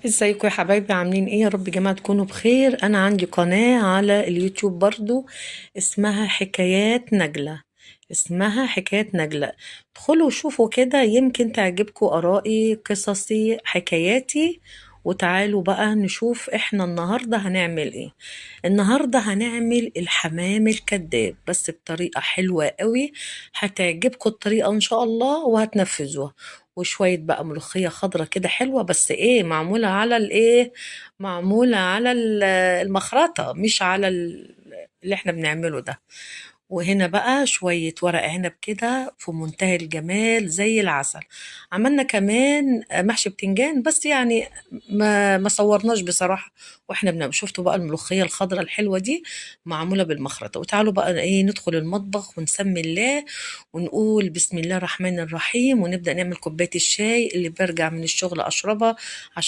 ازيكم يا حبايبي؟ عاملين ايه؟ يا رب يا جماعة تكونوا بخير. انا عندي قناة على اليوتيوب برضو اسمها حكايات نجلة، اسمها حكايات نجلة. ادخلوا وشوفوا كده، يمكن تعجبكم ارائي، قصصي، حكاياتي. وتعالوا بقى نشوف احنا النهاردة هنعمل ايه. النهاردة هنعمل الحمام الكذاب، بس بطريقة حلوة قوي، هتعجبكم الطريقة ان شاء الله وهتنفذوها. وشوية بقى ملوخية خضرة كده حلوة، بس ايه، معمولة على الايه، معمولة على المخرطة، مش على اللي احنا بنعمله ده. وهنا بقى شوية ورق عنب كده في منتهى الجمال زي العسل. عملنا كمان محشي بتنجان، بس ما صورناش بصراحة واحنا بنعمل. شفتوا بقى الملوخية الخضرة الحلوة دي معمولة بالمخرطة. وتعالوا بقى ايه، ندخل المطبخ ونسمي الله ونقول بسم الله الرحمن الرحيم، ونبدأ نعمل كوباية الشاي اللي برجع من الشغل أشربها عشان